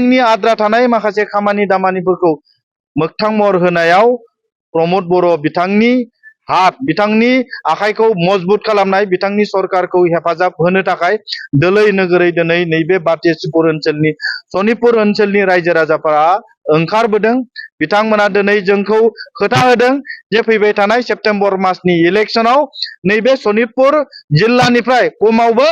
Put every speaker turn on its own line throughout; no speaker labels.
जोंनि आद्रा थानाय माखासे खामानि दामानिफोरखौ मोगथां महर होनायाव प्रमद बर' बिथांनि हात बिथांनि आखाइखौ मजबुत खालामनाय बिथांनि सरकारखौ हेफाजाब होनो थाखाय दोलै नोगोरै दिनै नैबे बारटेसिपुर ओनसोलनि सनितपुर ओनसोलनि रायजो राजाफोरा ओंखारबोदों। बिथांमोना दिनै जोंखौ खोथा होदों जे फैबाय थानाय सेप्तेम्बर मासनि इलेक्शनाव नैबे सनितपुर जिल्लानिफ्राय खमावबो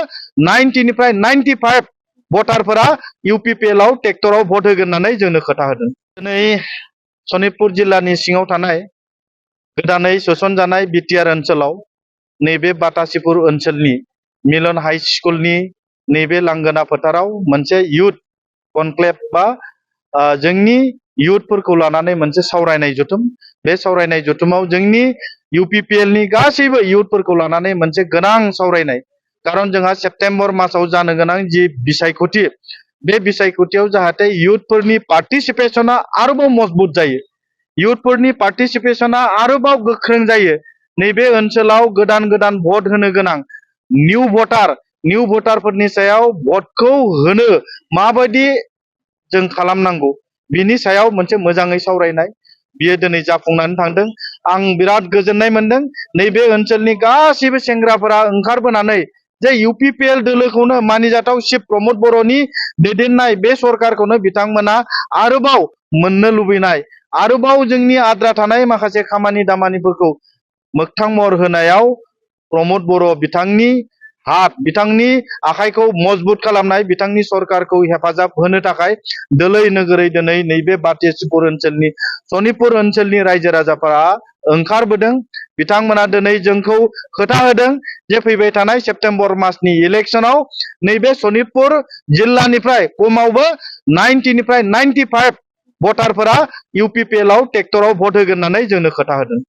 90 निफ्राय 95 भटारफोरा UPPL आव ट्रेक्टराव भट होगोन होननानै जोंनो खोथा होदों। दिनै सनितपुर जिल्लानि सिङाव थानाय गोदानै सोसनजानाय बिटिआर ओनसोलाव नैबे बाटासिपुर ओनसोलनि मिलन हाई स्कुलनि नैबे लांगोना फोथाराव मोनसे युथ कनक्लेव बा जोंनि युथफोरखौ लानानै मोनसे सावरायनाय जथुम, बे सावरायनाय जथुमाव जोंनि UPPL नि गासैबो युथफोरखौ लानानै मोनसे गोनां सावरायनाय। खारन जोंहा सेप्तेम्बर मासाव जानो गोनां जि बिसायख'थि, बे बिसायख'थियाव जाहाथे युथफोरनि पार्टिसिपेशना आरोबाव मजबुत जायो, युथफोरनि पार्टिसिपेशना आरोबाव गोख्रों जायो। नैबे ओनसोलाव गोदान गोदान भट होनो गोनां निउ भटारफोरनि सायाव भटखौ होनो माबायदि जों खालामनांगौ बिनि सायाव मोनसे मोजाङै सावरायनाय, बियो दिनै जाफुंनानै थांदों। आं बिराद गोजोननाय मोनदों नैबे ओनसोलनि गासैबो सेंग्राफोरा ओंखारबोनानै जे UPPL दोलोखौनो मानिजाथाव चिफ प्रमद बर'नि दैदेननाय बे सरकारखौनो बिथांमोना आरोबाव मोननो लुबैनाय, आरोबाव जोंनि आद्रा थानाय माखासे खामानि दामानिफोरखौ मोगथां महर होनायाव प्रमद बर' बिथांनि हात बिथांनि आखाइखौ मजबुत खालामनाय बिथांनि सरकारखौ हेफाजाब होनो थाखाय दोलै नोगोरै दिनै नैबे बारटेसिपुर ओनसोलनि सनितपुर ओनसोलनि रायजो राजाफोरा ओंखारबोदों। बिथांमोना दिनै जोंखौ खोथा होदों जे फैबाय थानाय सेप्तेम्बर मासनि इलेक्शनाव नैबे सनितपुर जिल्लानिफ्राय खमावबो 90 निफ्राय 95 भटारफोरा UPPL आव ट्रेक्टराव भट होगोन होननानै जोंनो खोथा होदों।